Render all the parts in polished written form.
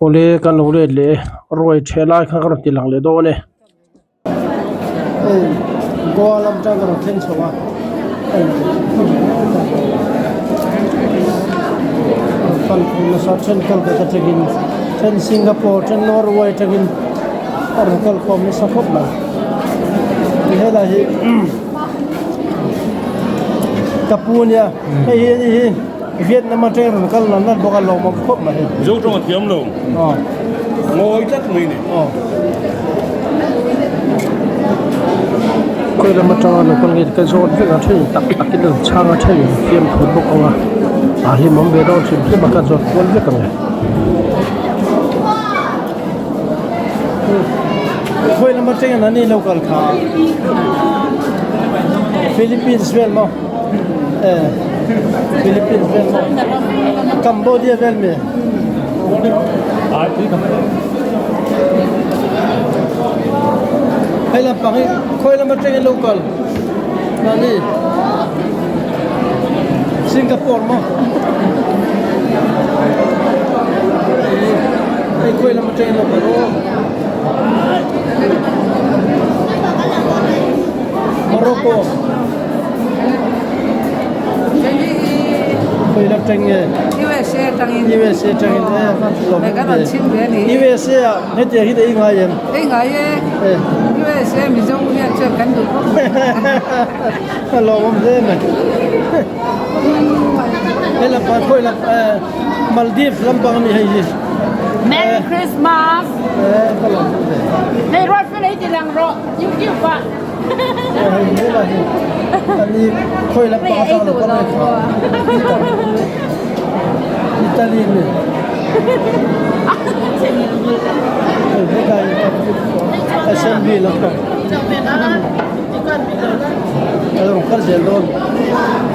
Awle kan lo let leh e ruai ṭheh lai kha ka rawn ti lang leh dawn e. Hei Goa lam tan ka rawn thleng chho a hei fan khum nasa then Kolkata tangin then Singapore then Norway tangin a rawn kal khawm nasa khawp mai helai hi ka pu ania hei hi ani hi Vietnam atang rawn kal nan nan bawk a lawmawm khawp mai. Mizo tawng a thiam lo. Ngawi tlat mai ni. Khawi lam atanga lo kal nge ka zawt vek a then tak tak in an chhang a then in fiam thut bawk ang a a hlimawm ve dawn hrim hrim a ka zawt kual vek ang e. Khawi lam atangin an ni lo kal kha Philippines vel maw. Philippines vel maw Cambodia vel mi hei lampang hi khawi lam atangin lo kal mahni Singapore maw hei khawi lam atangin lo kal aw Morocco. Khawi lam tang nge? USA tangin. USA tangin e lawm He kan rawn chhim ve a ni. USA ah hetiang hi ei ngai em? Ei ngai e. USA Mizo hian chuan kan duh khawp mai. A lawmawm hle mai. Hei lampang khawi lam Maldives lampang a ni hei hi. Merry Christmas. Eh ka lawm ve. Hei ruat fel ei ti lang rawh YouTube ah. Italy mi assembly lampang a rawn kal zel dawn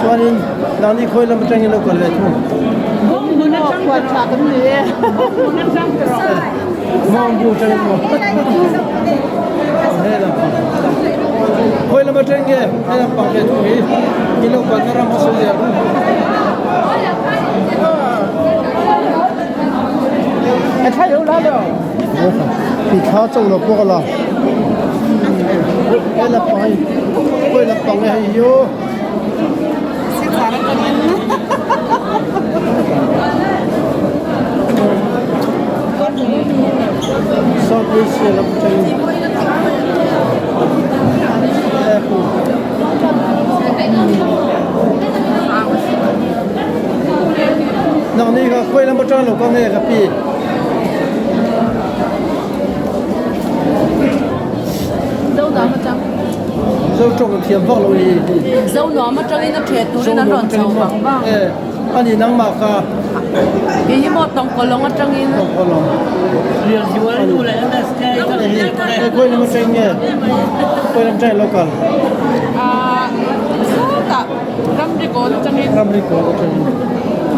chuanin nangni khawi lam atangin lo kal ve thung Mawngbu atangin maw Khawi lam atang nge hei lampang ve thung hi i lo kalna ram a sawi zel Ti thla chauh lo pawh ka la hei lampang hi khawi lampang nge hei hi aw. South Asia lam atangin Apple Nangni kha khawi lam atang lo ka nge ka pi. Zo tawng thiam vak lo hi. Zo nuam atangin a ṭhe turin an rawn chho vang vang. A ni nangmah kha. Kei hi maw tawngkawlawng atangin. Tawngkawlawng. Hei khawi lam atang nge? Khawi lam atangin lo kal? Sawtah ramri kawl atangin. Ramri kawl atangin.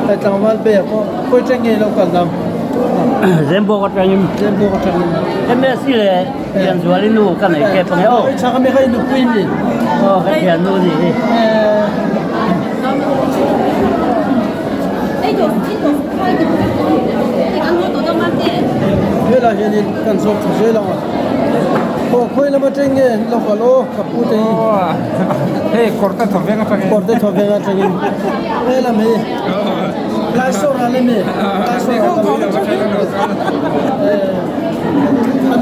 Hei tlangval be ah pawh khawi atang nge lo kal dang? Zembawk atangin. Zembawk atangin. MSc leh Lianzuali nu ka nei kep ang e aw. Hei chhak ami kha i nupui mi? Aw ka thiannu ni hi. Helai hianin kan zawk tha zel ang a. Aw khawi lam atang nge lo kal aw ka pu te hi. Hei kawrte thawveng atangin. Kawrte thawveng atangin. He lam hi Laisawr ah le mi Laisawr ah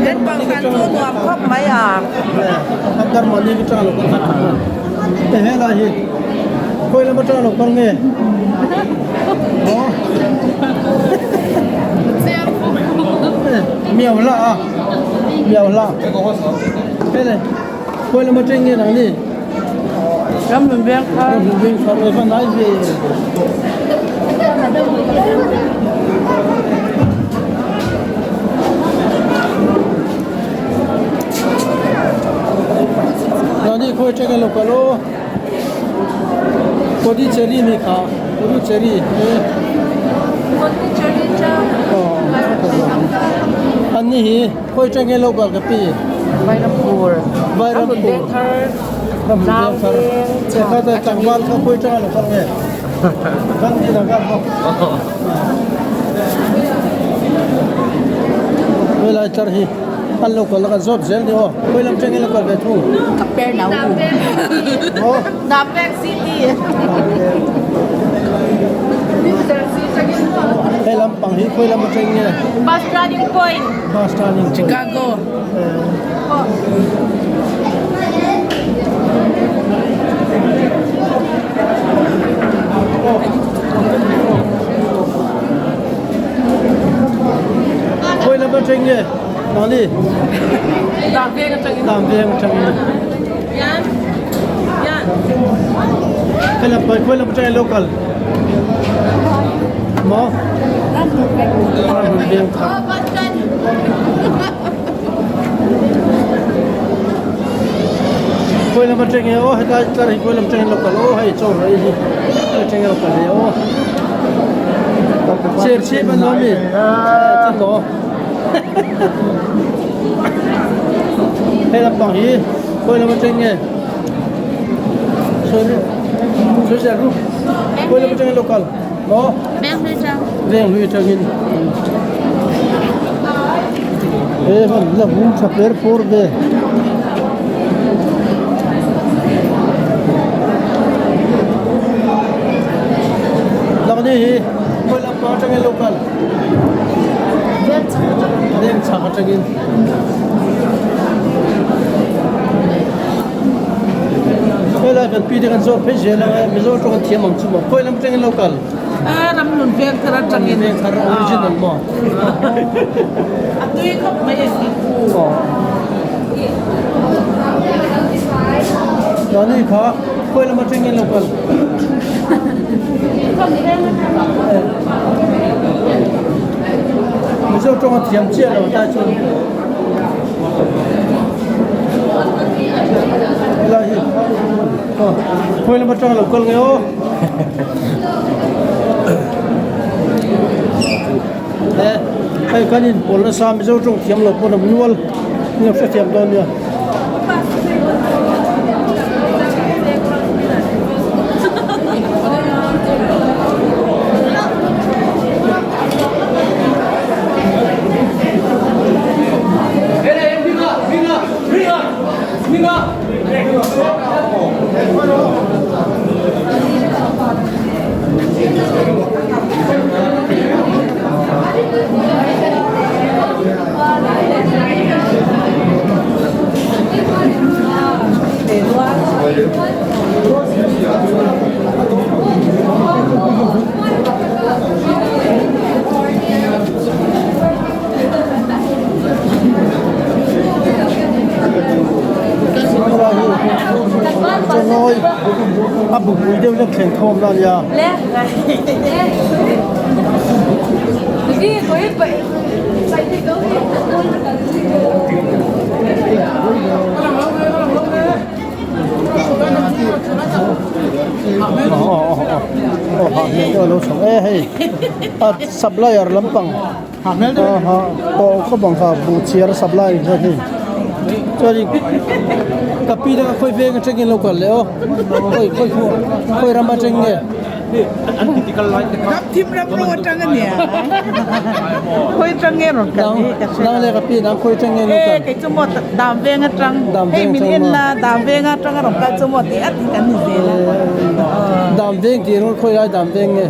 Kan pangkan chu nuam khawp mai a. An darmani ka tang lo kan khat e helai hi khawi lam atang lo kal nge aw miau la a miau la hele khawi lam atang nge nang ni Ramhlun veng thar Ramhlun veng thar e va nai ve. Nani khawi teka lo kal aw Pondicherry ni kha Pondicherry e Pondicherry cha An ni hi khawi teka lo kal ka pi Vairampur Vairampur Ramhlun veng thar Kha ta tlangval kha khawi teka lo kal nge Kan ni la kan bawk. Helai tlar hi an lo kal a kan zawt zel ni aw. Khawi lam tangin a kal ve thung? Aw. He lampang hi khawi lam atangin nge? Bus turning point. Bus turning point. Chicago. Khawi lam atang nge? Nani? Dam veng atangin. Dam veng atangin. Yan. Yan. Hei lam khawi lam atangin local. Maw? Ram veng thar. Oh, bus turning. Khawi lam atangin aw hetlai tlar hi khawi lam atangin local aw hei chaw rei hi khawi atangin local hi aw. Chep chep an lo mi. Tin maw? Hei lampang hi khawi lam atang nge? Sawi sawi zel ru. Khawi lam atangin local maw? Veng hlui atang. Veng hlui atangin. He hman la hung tha per pur ve. Lakni hi khawi lampang atangin local. Veng chhak atangin. Helai kan pi te kan zawt phei zel ang e Mizo tawng an thiam ang chu maw khawi lam atangin lo kal. A ram nun veng thar atangin. Veng thar original maw. A tui khawp mai a ni. Nani kha khawi lam atangin lo kal. Mizo tawng a thiam chiah lo tai chuan helai hi khawi lam atanga lo kal nge aw he hei kan inpawl nasa Mizo tawng thiam lo pawn a nual nia hrethiam dawn nia. Chaw a bupui deuh lek thleng khawm na a nia. A supplier lampang tawh khawp ang kha buh chhiar supply kha hei chuanin ka pi te kha khawi veng atangin lo kal leh aw khawi khawi khawi ram atang nge. Ram thim ram ro atang ania khawi atang nge rawn kal hi ka hre Nang le ka pi nang khawi atang nge lo kal e kei chu maw dam veng atang hei min en la dam veng atang a rawn kal chu maw tih a ti kan ni zel a dam veng tih rawh khawi lai dam veng nge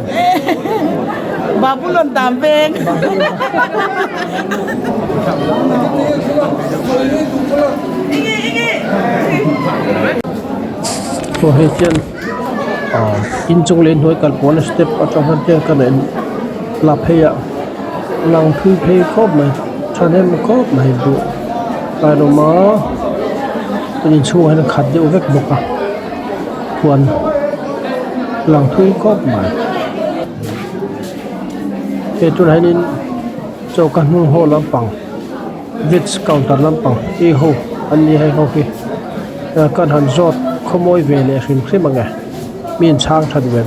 Babulon dam veng Aw hei hian ah inchung leh inhnuai kal pawhna step atang hian tiang kan en la phei ah lang thui phei khawp mai thahnem khawp mai duh a awm a chuan inchhungah hian a khat deuh vek bawk a huan lang thui khawp mai he tunah hianin choka hnung haw lampang veg counter lampang hi ho an ni hei ho hi kan han zawt khawmawi ve leh hrim hrim ang e mi in chhang that ve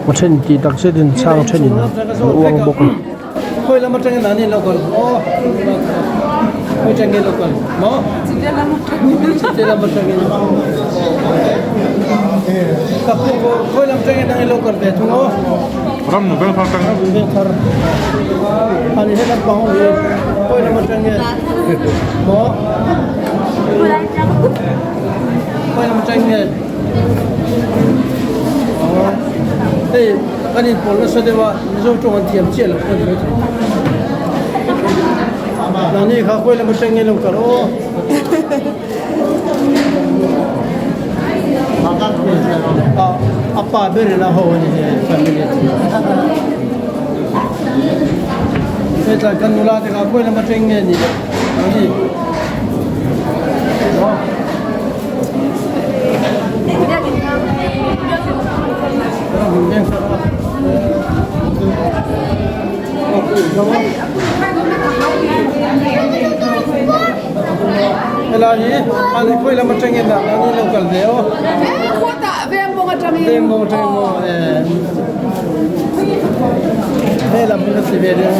a then tih tak zet in chhang thenin an uang bawk a. Khawi lam atangin an in local aw khawi atangin local maw chite lam atangin ka pu khawi lam atangin an in local ve thung aw ram nu veng thar veng thar ani he lampang ho hi. Khawi lam atang nge? Maw? Khawi lam atang nge? Aw hei kan inpawl nasa deuh a Mizo tawng an thiam chiah lo pawh a ni maithei. Nangni kha khawi lam atang nge lo kal aw? A pa ber in a ho a ni he family chu. Hetlai kan nula te kha khawi lama teng nge ni ang hi. Helai hi a leh khawi lam atangin ah an lo kal ve aw. Khawtah Vengmawng atangin. Vengmawng atangin maw he lam hi ka ti ve nia.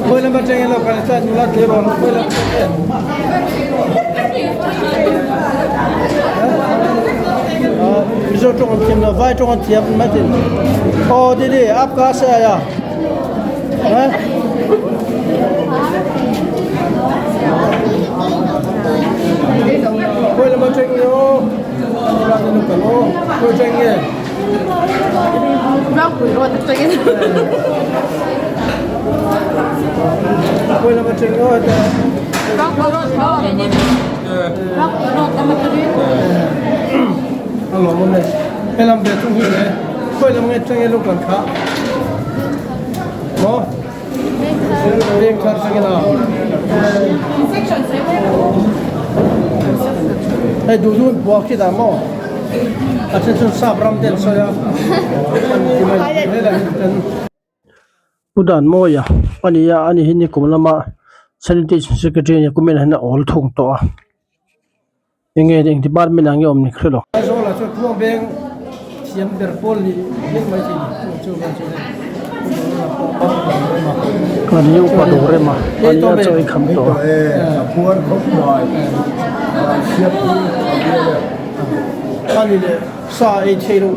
Khawi lam atangin lo kal chuan nula tlir aw khawi lam atangin. Mizo tawng an thiam lo vai tawng an thiam mai tin. Aw didi aap ka se aya. Khawi lama teng nge aw nula te nuk ang aw khawi teng nge khawi lama teng nge aw heta a lawm awm e helam ve thung hi le khawi lam nge teng nge lo kan kha. Maw? Veng thar changin a. Hei duh duh buak khi dah maw? A then chuan sap ram te an sawi a. Pu Dan Mawia a ni a, ani hi nikum lama Sanitation Secretary a ni a, kumin ah hian a awl thung tawh a. Enge eng department ah nge awm ni hre lo. Aizawl ah chuan khuang beng thiam ber pawl nih hian mai thei ni chu chu van chu hei Kan hi upa dawr em a an nia chaw ei kham tawh a. Ani leh sa ei thei lo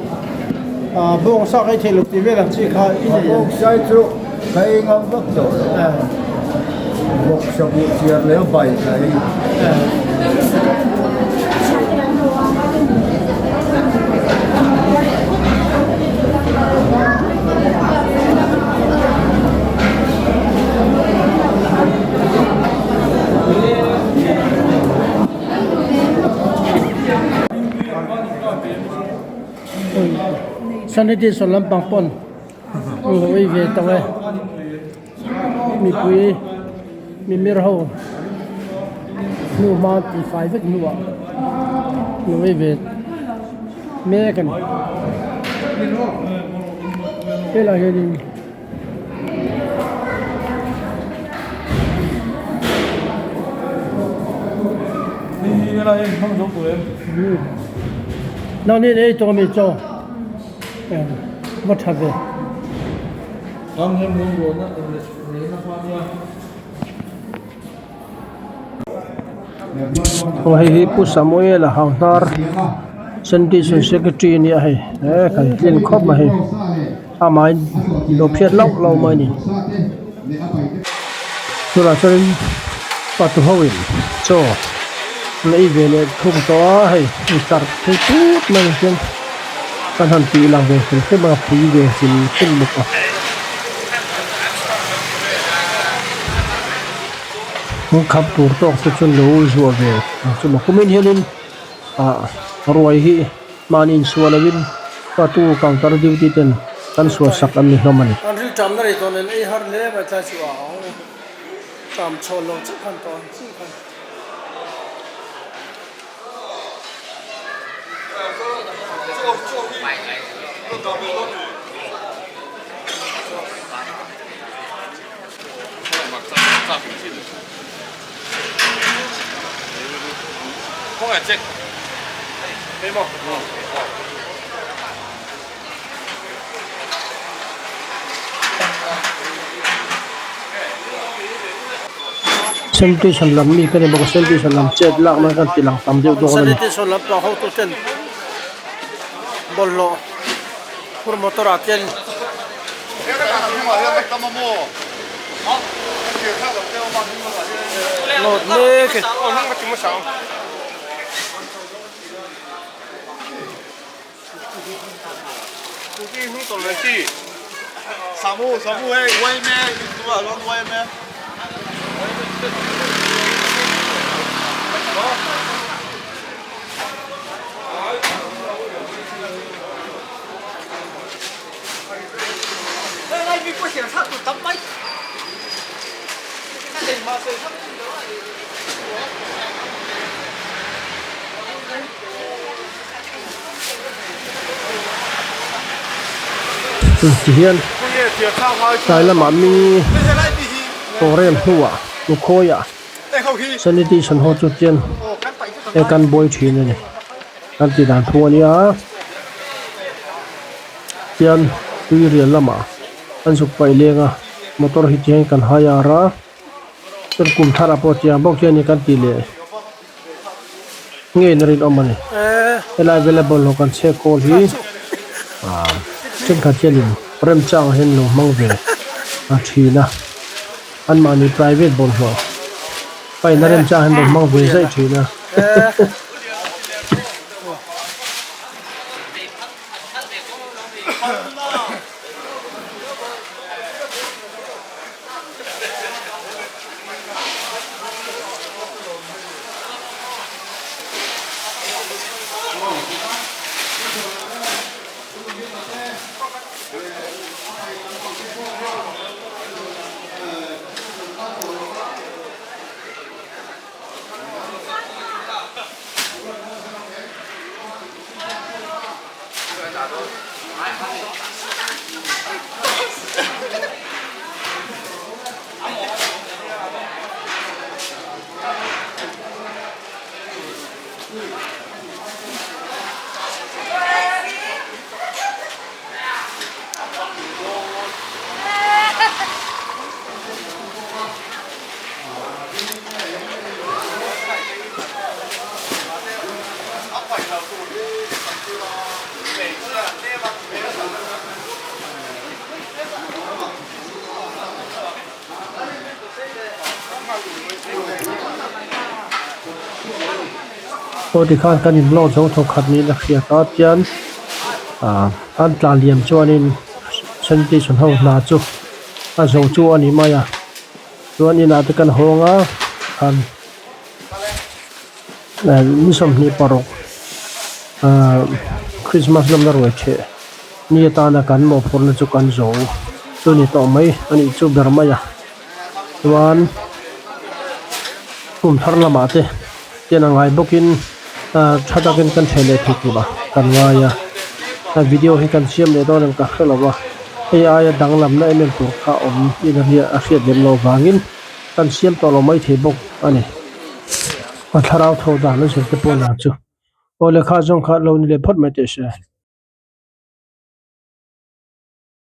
bawng sa ei thei lo tih vel ang chi kha i nei em? Bawng sai chu ka ei ngam vak tawh lo. Vawk sabuh chiar leh a bai ka ei. Sanitation lampang pawn an lo ei ve tawh e. Mipui mimir ho hnu hma tih fai vek hnuah lo ei ve mek a ni helaiah hianin. Nangni ei tawh ami chaw va tha ve. Aw hei hi Pu Samuel a hau hnar Sanitation Secretary a nia hei he kan tlin khawp mai hei amahin lo phiat lauh lauh mai a ni tunah chuanin patu ho in chaw an ei ve leh thung tawh a hei intlar phei tut mai ah hian kan han tih lang ve hrim hrim a pui ve hrim hrim bawk a. Hmun khap tur tawk te chuan lo zuah ve ang chu maw kumin hianin ah ruai hi mahni insual lovin patu counter duty ten kan sual sak an ni hlawm a ni. An rilṭam na rei tawh nen ei har hle mai tlai chu a ang ṭam chhawn lo chiah khan tawh ang chi khan. Sanitation lam mi ka ni bawk a sanitation lam chet lakna kan ti lang tam deuh dawn a ni. Sanitation lam pang hotu ten bawlhhlawh phur motor ah ten. Load mek e. Tihian tlai lamah mi program hnuah lukhawiah sanitation ho chu chian he kan buai thin a ni kan tih dan thu a nia tian tui rial lamah an zuk paih leng a motor hi tihian kan hai ar a chuan kum tharah pawh tiang bawk hian kan tih leh. Ngei na rinawm a ni. Helai vela bawlhhlawh kan chhek kawl hi ah thenkhat hianin remchangah hian lo hmang ve a thin a. Anmahni private bawlhhlawh paihna remchangah hian lo hmang ve zaih thin a. Aw tikhan kan in load zo thawk khat niin a hriat a tian ah an tlan liam chuanin sanitation ho hna chu a zo chu a ni mai a chuan inah te kan hawng a khan ni 26 ah christmas lamna ruai theh ni atana kan mawhphurhna chu kan zo chu ni tawh mai a nih chu ber mai a chuan kum thar lamah te ken a ngai bawkin ah tha takin kan theh leh thei tur a kan ngai a a video hi kan siam leh dawn em ka hre lo a hei aia danglamna em em tur kha awm in a hriat a hriat lem loh vangin kan siam tawh lo maithei bawk a ni a thlarau tho dan a zir te pawh nia chu aw lehkha zawng kha lo ni leh phawt mai teh se.